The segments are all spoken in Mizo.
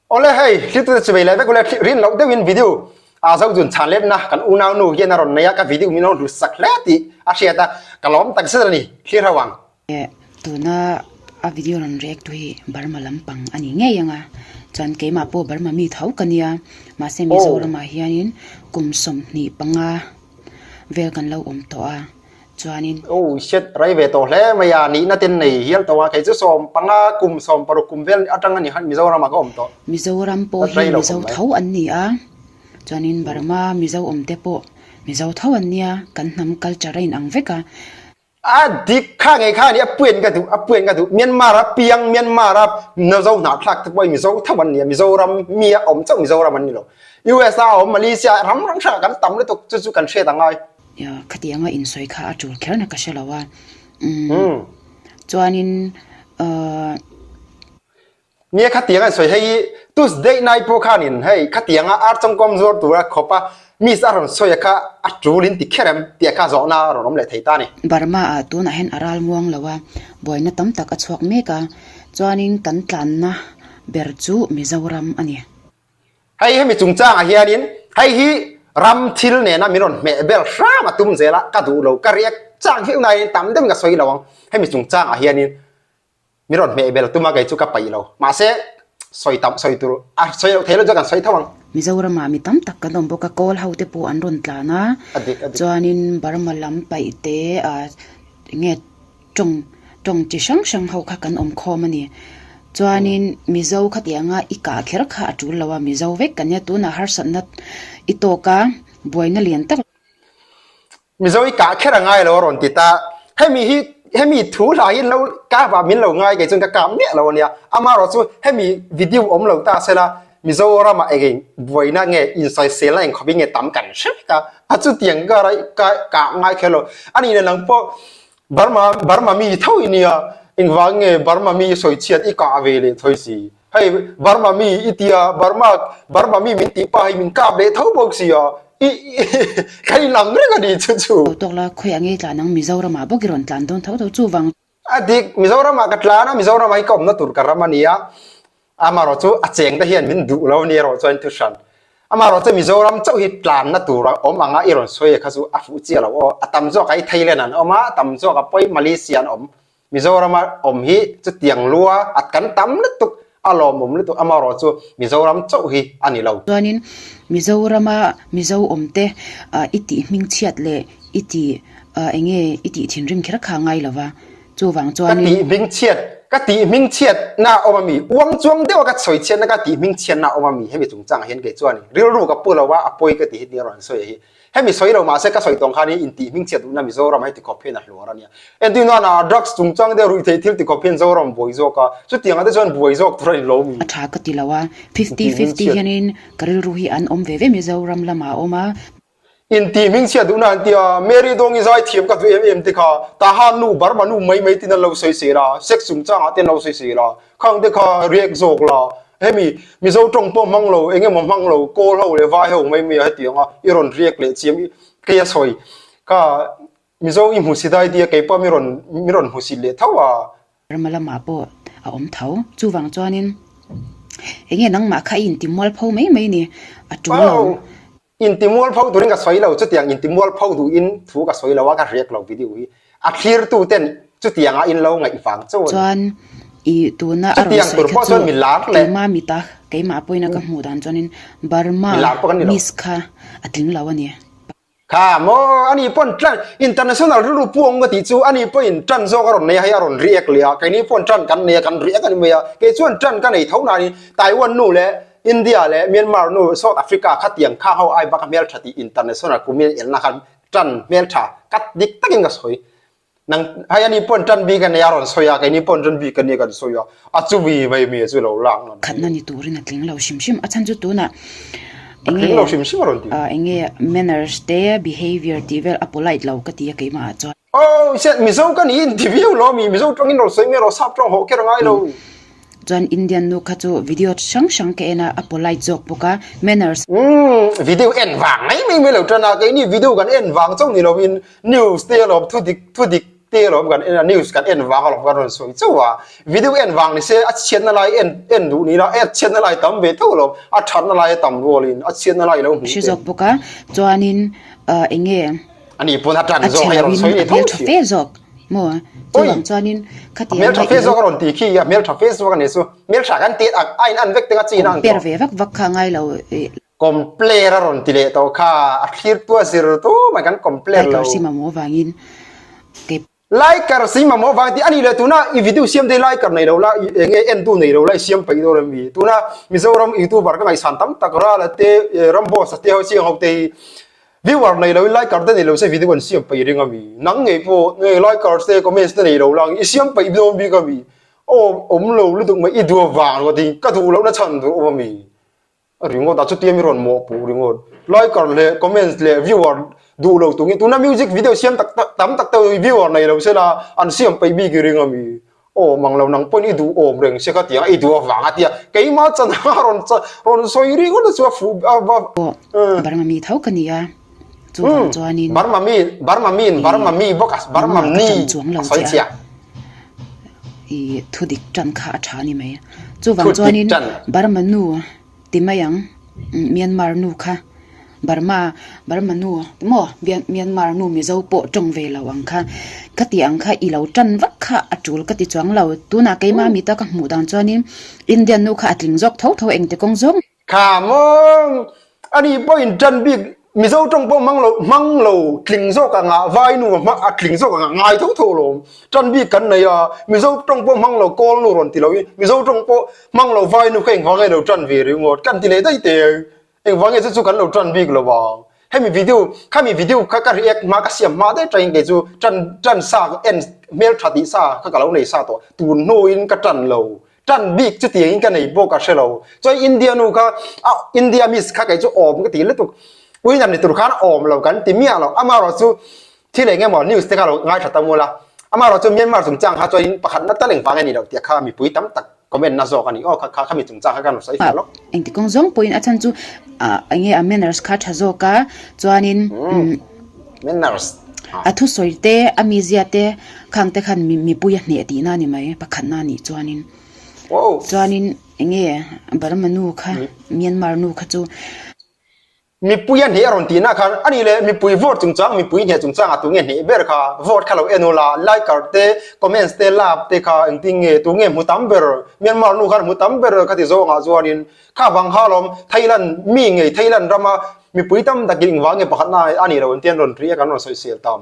Awle hei, thiltute chu vei leh vek ule, rin loh deuhin video a zo dun chhan letna kan unau nu hian a rawn nei a, ka video min rawn hlut sak hle tih a hriat a, ka lawm tak zet a ni, thlir ho ang. Tuna a video rawn react tu hi Burma lampang a ni ngei ang a, chuan keimah pawh Burma mi tho ka nia, mahse Mizoramah hianin kum 25 vel kan lo awm tawh a. Chuanin. Oh shit, rei ve tawh hle mai a, nihna ten nei hial tawh a, kei chu 15 kum, 60 kum vel atang a ni khan Mizoram ah ka awm tawh. Mizoram pawh hi Mizo tho an ni a, chuanin Burma Mizo awm te pawh Mizo tho an nia, kan hnam culture a inang vek a. A dik kha ngei kha a ni, a puiin ka duh, a puiin ka duh, Myanmar a piang, Myanmar a Mizo hnahthlak te pawh hi Mizo tho an ni a, Mizoram mi a awm chauh Mizoram an ni lo. US a awm, Malaysia ram hrang hrangah kan tam lutuk, chu chu kan hriat a ngai. Khatianga insawi kha a tul kherna ka hre lo a, umm chuanin ahh. Nia khatianga insawi hei hi Tuesday night pawh khanin hei khatianga ar chawngkawm zuar tura khawpa miss a rawn sawi a kha a tul in ti kher em tih a kha zawhna a rawn awm leh thei ta a ni. Burma ah tunah hian a ral muang lo a, buaina tam tak a chhuak mek a, chuanin kan tlanna ber chu Mizoram a ni. Hei hemi chungchangah hianin hei hi ram thil nena min rawn hmeh bel hram a tum zel a, ka duh lo, ka riak chak viau nain tam deuhin ka sawi lo ang, hemi chungchangah hianin min rawn hmeh bel tum a kei chu ka paih lo, mahse sawi tam sawi tur a sawi loh theih loh chuan kan sawi tho ang. Mizoramah mi tam tak kan awm bawk a, kawl ho te pawh an rawn tlan a, chuanin Burma lam paih te ah enge Tawng tawng chi hrang hrang ho kha kan awm khawm a ni. Chuanin Mizo khatianga i kah kher kha a tul lo a, Mizo vek kan nia tunah harsatna i tawk a, buaina lian tak. Mizo i kah kher a ngai lo a rawn ti ta. Hemi hi hemi thu hla hi lo kap ah min lo ngai kei chuan ka kap miah lo a nia. Amaherawh chu hemi video awm lo ta sela Mizoramah eng eng buaina nge insawiselna eng khawpin nge tam kan hre vek a, a chutiang ka kah ngai kher lo. A nih nen ang pawh Burma Burma mi tho i nia, engvang nge Burma mi sawi chhiat i kah ve leh thawi si? Hei Burma mi i tia, Burma Burma mi min tih pah hi min kap leh tho bawk si a, i ka inang reng a ni chu chu. Tho tawk la, khawiah nge i tlan ang Mizoramah bawk i rawn tlan dawn tho tho chuvang. A dik, Mizoramah ka tlan a, Mizoramah hi ka awmna tur ka ram a nia, Amaherawh chu a cheng te hian min duh lo nia erawh chuan thu hran. Amaherawh chu Mizoram chauh hi tlanna tur a awm anga i rawn sawi a kha chu a fuh chiah lo aw. A tam zawk ah hi Thailand an awm a, a tam zawk ah pawh Malaysia an awm. Mizoram a awm hi chutiang lua a kan tam lutuk, a lawmawm lutuk. Amaherawh chu Mizoram chauh hi a ni lo. Chuanin Mizorama Mizo awmte i tih hmingchhiat leh i tih eng nge i tih thinrim kher kha ngai lo va. Chuvang Ka chuanin. tih hmingchhiat, ka tih hmingchhiat na a awm a mi? Uang chuang deuha ka sawi chhiatna ka tih hmingchhiatna a awm a mi? Hemi chungchangah hian kei chuan rilru ka pu lo a, a pawi ka ti hi nia rawn sawi a hi. Hemi sawi lo mahse ka sawi tawng khan hi intih hmingchhiat duhna Mizoram hei tikhawp hian a hluar a nia. Entir nana drugs chungchang deuh ruihtheih thil tikhawp hian Zoram buai zawk a, chutiangah te chuan buai zawk tur a ni lo mi? A tha ka ti lo a, fifty Intih fifty hmingchhiat. hianin ka rilru hi an awm ve ve Mizoram lamah a awm a. Inti hmingchhiat duhna an ti a, Mary Dawngi zaithiam ka duh em em te kha Tahan nu Burma nu mai mai tin an lo sawi sel a, sex chungchangah te an lo sawi sel a, khang te kha react zawk la, hemi Mizo tawng pawh hmang lo, eng emaw hmang lo, Kawl ho leh Vai ho mai mai a hetiang a, i rawn react leh chiam i kei a sawi kha Mizo i hmusit a i tia kei pawh mi rawn mi rawn hmusit leh tho a. Burma lamah pawh a awm tho. Chuvang chuanin eng nge nangmah kha i intimualpho mai mai ni a tul lo. Intimualpho turin ka sawi lo, chutiang intimualpho duhin thu ka sawi lo a, ka hriat lo video hi. A thlirtu ten chutianga in lo ngaih vang chauh a ni. Chuan i tuna a rawn Chutiang sawi tur kha pawh chu chuan mi lar leh keimah mita keimah pawhin a ka hmuh dan chuanin Burma Mi lar pawh kan ni lo. miss kha a tling lo a ni. Kha maw ani pawn tlan international rilru puang ka tih chu ani pawhin tan zawk a rawn nei a, hei a rawn react leh a, keini pawn tan kan nei a, kan react a ni mai a, kei chuan tan ka nei tho nain Taiwan nu leh India leh Myanmar nu South Africa khatiang kha ho ai bak a hmeltha tih international kumin elna khan tan hmeltha ka dik takin ka sawi. Nang hei ani pawn tan bik a nei a rawn sawi a, keini pawn tan bik a nia kan sawi a, a chumi mai mai chu lo lak na Khatna ni turin a tling lo hrim hrim. A chhan chu tunah A tling lo hrim hrim a rawn ti. Enge manners te behavior tih vel a polite lo ka ti a keimah ah chuan. Oh shit Mizo ka ni inti viau lo mi Mizo tawngin rawn sawi mai rawh sap tawng hawh kher a ngai lo. Chuan Indian nu kha chu video hrang hrang ka en a, a polite zawk bawk a, manners. Umm video en vang mai mai mai lo tan a, keini video kan en vang chauh ni lovin news te alawm thu dik thu dik. te alawm kan en a news kan en vang alawm kan rawn sawi chauh a video en vang ni se a chhiatna lai en en duh ni la a chhiatna lai tam ve tho alawm a thatna lai a tam rualin a chhiatna lai ilo hmuh Hre zawk bawk a chuanin ah eng nge ani pawn a tan a zawk chhe hei a rawn loin sawi a ni tho hmeltha si fe zawk maw oi chuvang chuanin a khatiang hmeltha a fe ilo zawk a rawn ti khi a hmeltha fe zawk a ni chu hmeltha kan tih a a in an vek teng a chin a ang compare tawh ve vak vak kha a ngai lo ih Compare a rawn ti leh tawh kha, a thlirtu a zir tu mai kan compare lo. Liker si mamawh vangin kei. Liker si mamawh vang tih a nih leh tuna i video siam te hi liker nei lo la eng nge entu nei lo la i siam peih dawn em mi? Tuna Mizoram youtuber ka ngaihsan tam tak Rala te Ramboss a te ho chiang ho te hi viewer nei lo in liker te nei lo se video an siam peih ring a mi? Nang ngei pawh nge likers te comments te nei lo la i siam peih dawn bik a mi? Aw awm lo lutuk mai i duh avang lo ti ka duh lohna chhan tur awm a mi? A ringawt a, chutia mi rawn mawhpuh ringawt. Liker leh comments leh viewer duh lo tungin tuna music video siam tak tak tam tak te viewer nei lo sela an siam peih bik i ring a mi. Aw mang lo nang pawhin i duh awm reng se kha tiang a i duh avang a tia keimah chan a rawn rawn sawi ringawt a chu a fuh a va Aw Burma mi tho ka ni a, chuvang chuanin Burma mi Burma mi in Burma mi bawk a Burma nangmah ka ni ṭan chuang lo a sawi che a, chhia. i thudik ṭan kha a ṭha a ni mai. Chuvang Thudik chuanin ṭan. Burma nu ti mai ang, Myanmar nu kha Burma Burma nu maw Myanmar nu Mizo pawh tawng ve lo ang kha ka ti ang kha i lo tan vak kha a tul ka ti chuang lo. Tunah keimah mita ka hmuh dan chuanin Indian nu kha a tling zawk tho tho engti kawng zawng. Kha maw ani pawhin tan bik Mizo tawng pawh hmang lo hmang lo tling zawk anga vai nu a hmang a tling zawk anga ngai tho tho lawm. Tan bik kan nei a Mizo tawng pawh hmang lo kawl nu rawn ti lo in Mizo tawng pawh hmang lo vai nu kha engvang nge lo tan ve ringawt kan ti leh daih te. Engvang nge chu chu kan lo tan bik lo vang. Hemi video khami video kha ka react hma ka siam hma daih tangin kei chu tan tan sa en hmel tha tih sa kha ka lo nei sa tawh tun hnuin ka tan lo tan bik chu tiangin ka nei bawk a hre lo chuan India nu kha a India miss kha kei chu awm ka ti lutuk uinam ni tur khan awm lo kan ti miah lo amaherawh chu thil eng emaw news te kha lo ngaithla ta mul a amaherawh chu Myanmar chungchang kha chuan pakhat na tal engvang nge ni lo tih kha mipui tam tak comment na zawk a ni aw kha kha khami chungchang kha kan rawn sawi fiah lawk. Engti kawng zawng pawhin a chhan chu ah enge a manners kha tha zawk a chuanin umm manners a thusawi te a mizia te khang te khan mipui a hneh tihna a ni mai pakhatna a nih chuanin chuanin enge Burma nu kha Myanmar nu kha chu. Mipui a hneh a rawn tihna khan a nih leh mipui vote chungchang mipui hneh chungchangah tu nge hneh ber kha vote kha lo en ula liker te comments te love te kha engtin nge tu nge hmu tam ber Myanmar nu khan hmu tam ber kha ti zawngah chuanin kha vang kha alawm Thailand mi ngei Thailand rama mipui tam takin engvang nge pakhatna a nih loh engtin an rawn ri a kan rawn sawisel tam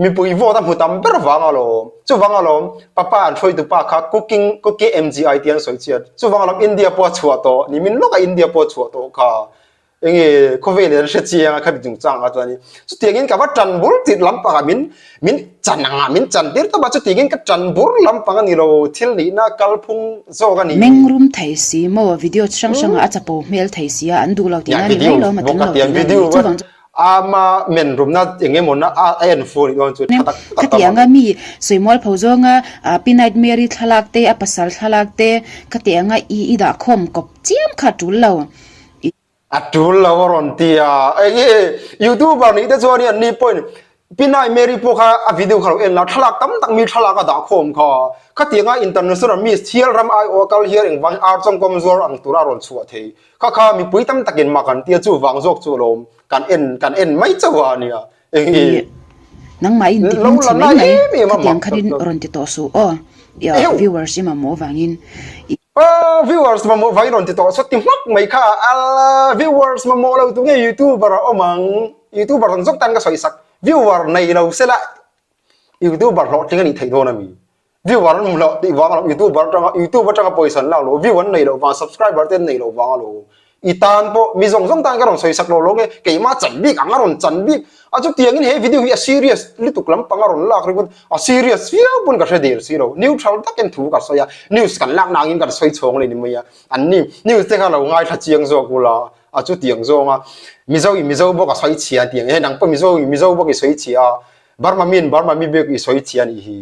mipui vote a hmu tam ber vang alawm chuvang alawm papa an hruaitu pa kha cooking cookie MGI te an sawi chiat chuvang alawm India pawh a chhuah tawh nimin lawkah India pawh a chhuah tawh kha enge khawvel an hre chiang a khami chungchang ah chuan chutiangin ka va tan bur tih lampangah min min chan anga min chan tir tawp a chutiangin ka tan bur lampang a ni lo thil nihna kalphung zawk a ni. Mengrum thei si maw video chi hrang hrangah a chapo hmel thei si a an duh lo tihna a ni mai lo a tling lo tihna a ni mai chuvang chu. Ama men rumna eng emaw na a en fu anih dawn chu tha tak tak Khati anga mi sawimual pho zawnga Pi Nightmare-i thlalak te, a pasal thlalak te, khati anga i i dah khawm kawp chiam kha a tul lo. A tul lo a rawn ti a, enge YouTuber nih te chuan an ni pawhin Pi Nightmare-i pawh kha a video kha lo en la, thlalak tam tak mi thlalak a dah khawm kha. Khati anga international miss thial ram aiawh a kal hian engvangin ar chawngkawm zuar ang tura a rawn chhuah thei. Kha kha mipui tam takin mak an tia chu vang zawk chu alawm kan en kan en mai chauh a nia eng i nangmah in ti hming chhe mai mai khatiang khanin rawn ti tawh suh aw i viewers i mamawh vangin i viewers mamawh vangin rawn ti tawh suh ti hmak mai kha al viewers mamawh lo tu nge youtuber a awm ang youtuber ang zawk tan ka sawi sak viewer nei lo sela youtuber hlawhtling a nih theih dawn ami Viewer an hmu loh tih vang alawm youtuber atanga youtube atanga pawisa an lak loh view an nei loh vang subscriber te an nei loh vang alawm i tan pawh mi zawng zawng tan ka rawn sawi sak lo lo nge keimah chan bik ang a rawn chan bik a chutiangin he video hi a serious lutuk lampang a rawn lak ringawt a serious viau pawn ka hre der si lo neutral takin thu ka sawi a news kan lak nangin kan sawi chhawng leh ni mai a an ni news te kha lo ngaithla chiang zawk ula a chutiang zawnga mizo in mizo bawk a sawi chhia tiang he nang pawh mizo in mizo bawk i sawi chhia a Burma mi in Burma mi bik i sawi chhia nih hi.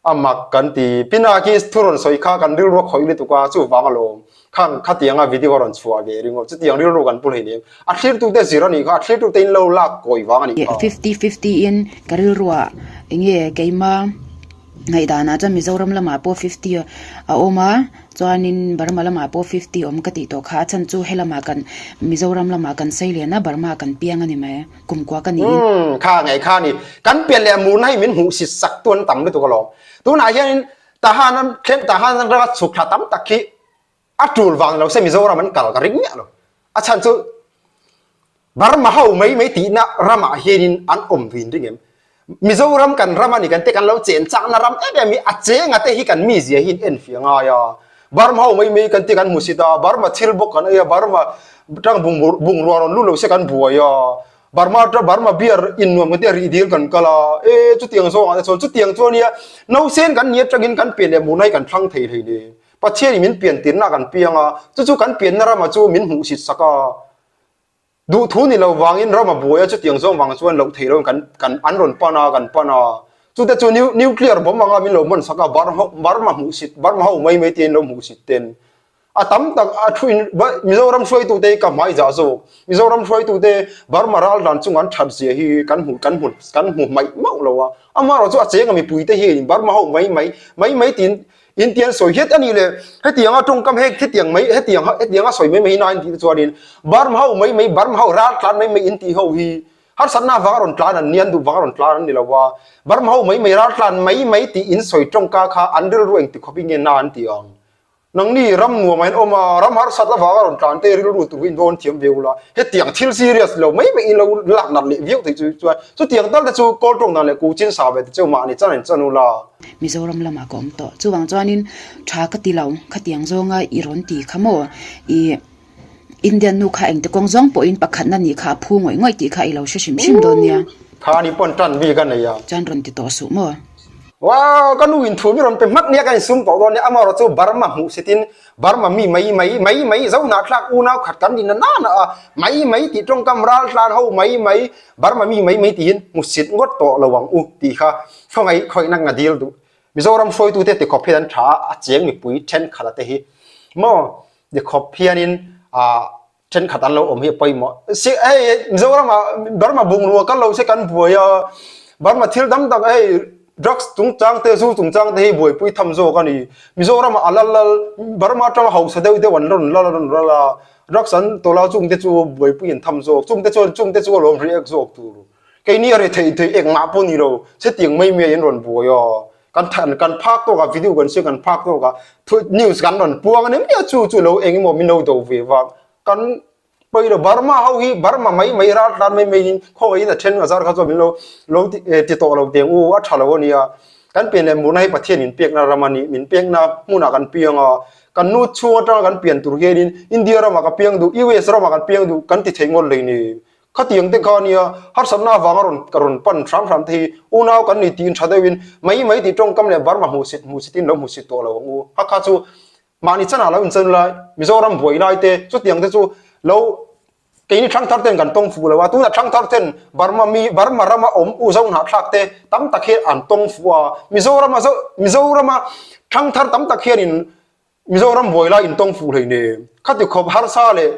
A mak kan ti. Pinaki thu rawn sawi kha kan rilru a khawih lutuk a, chuvang alawm. Khang khatianga video a rawn chhuah ve ringawt. Chutiang rilru kan pu hleinem. A thlirtute zir a nih kha, a thlirtute in lo lak kawi vang a nih kha. 50 50 in ka rilruah enge keima ngaihdanah chuan Mizoram lamah pawh 50 a awm a, chuanin Burma lamah pawh 50 awm ka tih tawh kha. A chhan chu helamah kan Mizoram lamah kan sei lian a, Burma ah kan piang a ni mai. Kum kua ka niin. Umm kha ngei kha ni. Kan pian leh murna hi min hmuh sit sak tu an tam lutuk alawm. Tunah hianin Tahan an thlen Tahan an ranga chhuk thla tam tak hi a tul vang lo se Mizoram an kal ka ring miah lo. A chhan chu Burma ho mai mai tihna ramah hianin an awm vin ring em. Mizoram kan ram a ni kan te kan lo chen chakna ram em em hi a chenga te hi kan mizia hi in enfiah ngai a. Burma ho mai mai kan ti kan hmu sit a, Burma thil bawk kan ei a, Burma tang bungrua rawn lut lo se kan buai a, Burma atang Burma beer in nuam kan ti a rih dil kan kal a, e chutiang zawngah te chuan chutiang chu ania nausen kan ni atangin kan pian leh murna hi kan thlang thei hlei ni. Pathianin min pian tirna kan piang a, chu chu kan pianna ramah chu min hmuhsit sak a. Duhthu ni lo vangin ram a buai a, chutiang zawng vang chuan loh theih loin kan kan an rawn pan a, kan pan a. Chute chu new nuclear bomb anga min lo hman sak a, Burma Burma hmuhsit Burma ho mai mai te in lo hmuhsit ten. A tam tak a thu in Mizoram hruaitute hi ka hmai zah zawk. Mizoram hruaitute Burma raldan chung an that zia hi kan hmu kan hmu kan hmu hmaih mauh lo a. Amaherawhchu chu a cheng a mipuite hian Burma ho mai mai mai mai tiin Intian sawi hiat a nih le, hetianga tawngkam heng hetiang mai hetiang hetianga sawi mai mai hi na in tih te chuanin Burma ho mai mai Burma ho ral tlan mai mai in tih ho hi harsatna avanga rawn tlan an ni an duh vanga rawn tlan an ni lo a, Burma ho mai mai ral tlan mai mai tih in sawi tawngka kha an rilru engti khawp in nge na an ti ang. Nangni ram nuam ah in awm a, ram harsat avanga rawn tlan te rilru tur hi in dawn thiam ve ula, hetiang thil serious lo mai mai in lo lak nat leh viau theih chu chuan chutiang tal te chu kawl tawng dan leh ku chin sa ve te chu mahni chan in chan ula. Mizoram lamah ka awm tawh. Chuvang chuanin tha ka ti lo, khatiang zawnga i rawn ti kha maw? I Indian nu kha engti kawng zawng pawhin pakhatna nih kha a phu ngawih ngawih tih kha i lo hre hrim hrim dawn nia. Kha ni pawn tan bik a nei a. Chuan rawn ti tawh suh maw? Wow, ka nu in thu mi rawn pe hmat nia ka insum tawh dawn nia, amaherawh chu Burma hmuh sitin Burma mi mai mai mai mai Zohnahthlak unau khat kan ni na nana a, mai mai tih tawngkam raltlan ho mai mai Burma mi mai mai tihin hmusit ngawt tawh lo ang u tih kha Khawngaih khawihna nga dil duh. Mizoram hruaitute tikhawp hian an tha a, a cheng mipui thenkhat a te hi maw tikhawp hianin ah thenkhat an lo awm hi a pawimawh. Si hei Mizoram ah Burma bungrua kal lo se kan buai a, Burma thil dang dang hei drugs chungchang te zu chungchang te hi buaipui tham zawk a ni. Mizoram ah a lal lal Burma atanga hausa deuh deuh an rawn lal a rawn ral a, drugs an tawlh a chungte chu buaipui an tham zawk, chungte chuan chungte chu a lawm react zawk tur. Keini a ri theih theih engmah pawh ni lo, chutiang mai mai an rawn buai a, kan than kan phak tawk a video kan siam kan phak tawk a thu news kan rawn puang a ni mai a chu chu lo eng emaw min lo do ve vang kan pawi lo Burma ho hi Burma mai mai ral tlan mai mai in khawngaihin a then a zar kha chuan min lo lo ti ti tawh lo teng u a tha lo a nia kan pian leh murna hi Pathian min pekna ram a ni min pekna hmunah kan piang a kan nu chhung atanga kan pian tur hianin India ramah ka piang duh US ramah kan piang duh kan ti thei ngawt lei ni. Khatiang te kha nia, harsatna avanga rawn ka rawn pan hram hram te hi unau kan ni tiin tha deuhin mai mai tih tawngkam leh Burma hmuhsit hmuhsit in lo hmuhsit tawh lo ang u. Kha kha chu mahni chanah lo inchen lai, Mizoram buai lai te chutiang te chu lo keini thangthar ten kan tawng fuh lo a, tunah thangthar ten Burma mi Burma rama awm u zo hnahthlak te tam tak hian an tawng fuh a, Mizorama zo Mizorama thangthar tam tak hianin Mizoram buai lai intawng fuh hlei nen, khati khawp harsa leh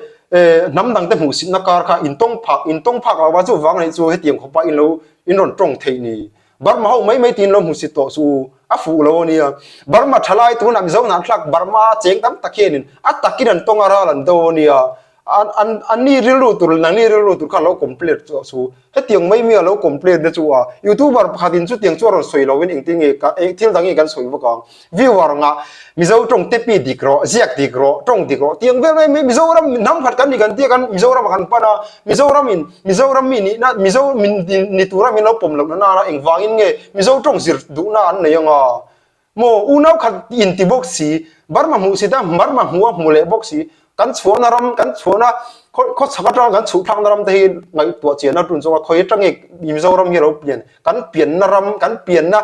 hnam dangte hmuhsitna kar kha intawng phak intawng phak lo va chuvang anih chu hetiang khawpa in lo in rawn tawng theih ni. Burma ho mai mai tiin lo hmuhsit tawh chu a fuh lo ania. Burma thalai tunah Mizo hnahthlak Burma cheng tam tak hianin a takin an tawng a ral an do ania. An an anni rilru tur nangni rilru tur kha lo complain chu chu hetiang mai mi a lo complain te chu a youtuber pakhat in chutiang chu a rawn sawi lo in engtin nge ka eng thil dang nge kan sawi vak ang viewer nga mizo tawng te pi dik rawh ziak dik rawh tawng dik rawh tiang vel mai mai mizoram hnam khat kan ni kan tia kan mizoram ah kan pan a mizoram in mizoram mi nihna mizo min ni tura min lo pawm loh na nana engvangin nge mizo tawng zir duhna an nei anga Maw unau khat in ti bawk si, Burma hmuh si ta Burma hmuh a hmu leh bawk si, kan chhuahna ram, kan chhuahna khawchhak atanga kan chhuh thlakna ram te hi ngaihtuah chian a tun zawk a, khawi atang nge Mizoram hi a lo pian, kan pianna ram, kan pianna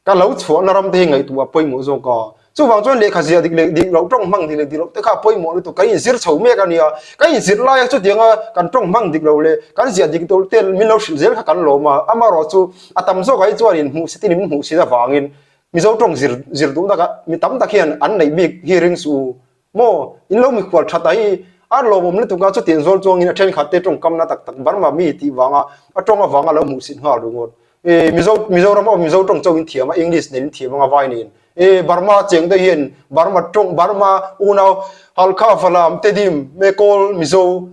ka lo chhuahna ram te hi ngaihtuah a pawimawh zawk a. Chuvang chuan lehkha ziah dik leh dik loh, tawng hmang dik leh dik loh te kha a pawimawh lutuk, kan inzir chho mek a nia, kan inzir laia chutianga kan tawng hmang dik lo leh kan ziah dik loh te min lo hrilh zel kha kan lawm a, amaherawhchu a tam zawkah hi chuanin hmuhsit in min hmuhsit avangin. Mizo tawng zir zir duh tak a mi tam tak hian an neih bik hi ring suh u maw in lo mikhual that a hi a lawmawm lutuk a chutiang zawl chuangin a thenkhat te tawngkamna tak tak Burma mi tih vanga a tawng avanga lo hmuhsit nghal ringawt e Mizo Mizoram a Mizo tawng chauhin thiam a English nen thiam anga vai nen e Burma cheng te hian Burma tawng Burma unau Halkha Falam Tedim Mekawl Mizo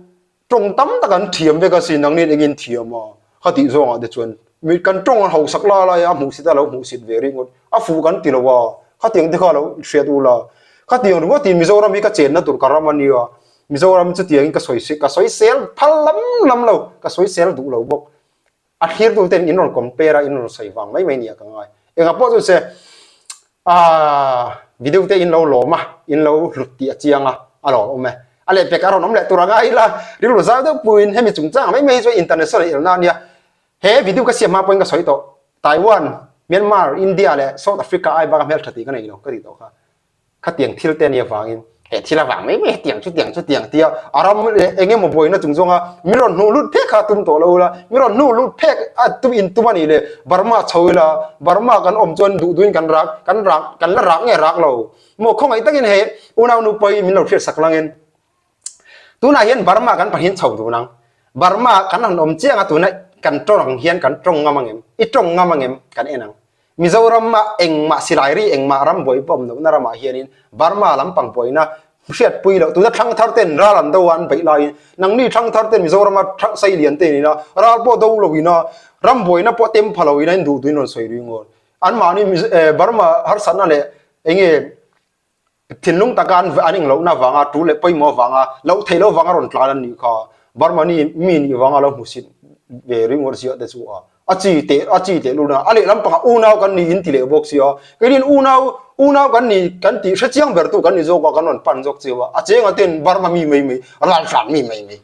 Tawng tam tak an thiam vek a sin, nangnin engin thiam a? Kha tih zawngah te chuan mi kan tawng a hausak la lai a, hmuhsit a lo hmuhsit ve ringawt a fuh kan ti lo a, khatiang te kha a lo hriat u la. Khatiang ringawt in Mizoram hi ka chenna tur ka ram a nia, Mizoram chutiangin ka sawi ka sawisel phal lam lam lo, ka sawisel duh lo bawk. A thlirtu ten in rawn compare a, in rawn sawi vang mai mai nia ka ngai. Engah pawh chu se aaa video te in lo lawm a, in lo hlut tih a chiang a, a lawm awm e. A lehpek a rawn awm leh tur a ngai ila, rilru zau deuh puiin hemi chungchang mai mai hi chuan international elna a nia. He video ka siam hma pawhin ka sawi tawh, Taiwan, Myanmar, India leh South Africa ai bak a hmeltha tih ka nei lo ka ti tawh kha. Khatiang thil te a nih avangin he thil avang mai mai hetiang chutiang chutiang tia a ram leh eng emaw buaina chung zawnga mi rawn hnuh lut phek kha a tum tawh lo ula, mi rawn hnuh lut phek a tum in tum a nih leh Burma chho ila, Burma kan awm chuan duh duhin kan rak kan rak kan la rak nge rak lo maw khawngaih takin he unau nupa hi min lo hriat sak langin tunah hian Burma kan pahin chho dun ang, Burma kan han awm chiang a tuna kan tawng ang hian kan tawng ngam angem i tawng ngam angem kan en ang. Mizoram-ah engmah silai ri engmah ram buai pawh awm lohna ramah hianin Burma lampang buaina hriatpui loh tuna thangthar ten ral an do a an beih laiin nangni thangthar ten Mizorama sei lian te nina ral pawh do loina ram buaina pawh tem pha loina in duh duhin rawn sawi ringawt anmahni Burma harsatna leh enge Thinlung taka an an englohna avanga tu leh pawimawh avanga loh theih loh avanga rawn tlan an nih kha Burmani mi nih vanga lo hmusit ve ringawt ziah te chu a a chi teh a chi teh luna a lehlam pangah unau kan ni in ti leh bawk sia keinin unau unau kan ni kan tih hre chiang ber tu kan ni zawk a kan rawn pan zawk chiu a a chenga ten Burma mi mai mai raltlan mi mai mai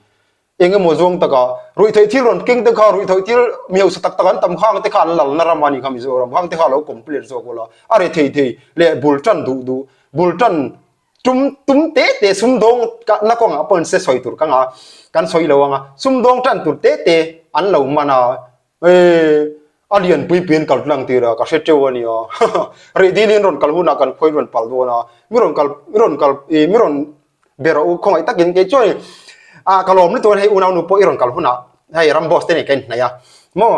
Eng emaw zawng taka ruihtheih thil rawn keng te kha ruihtheih thil mi hausa tak tak an tam khang te kha an lalna ram a ni kha Mizoram khang te kha lo complete zawk ula a re thei thei leh bul tan duh duh bul tan tum tum te te sumdawng na kawngah pawh se sawi tur ka nga kan sawi lo anga sumdawng tan tur te te an lo man a e a lian pui pui an kal tlang tir a ka hre teuh a nia rih dilin rawn kal hunah kan khawi rawn pal dawn a mi rawn kal mi rawn kal mi rawn Ber rawh u khawngaih takin kei chuan a ka lawm lutuk a hei unau nu pawh i rawn kal hunah hei ram boss te nen ka inhnaih a maw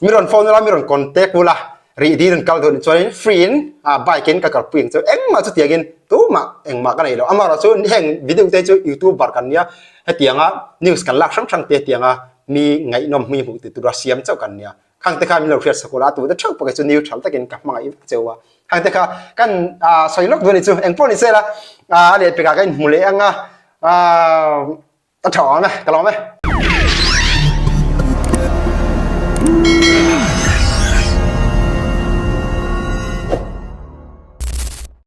mi rawn phone ula mi rawn contact ula rih dil in kal duh anih chuanin free in a bike in ka kalpui ang chu engmah chutiangin tumah engmah ka nei lo amaherawhchu heng video te chu youtuber kan nia hetianga news kan lak hrang hrang te hetianga mi ngaihnawm hmi hmuh ti tura siam chauh kan nia. Khang te kha min lo hriat sak ula, tute theuh pawh kei chu neutral takin ka hmangaih vek cheu a. Khang te kha kan sawi lawk dawn ni chu, engpawh ni se la, a lehpekah ka inhmu leh ang a, a tha awm e, ka lawm e.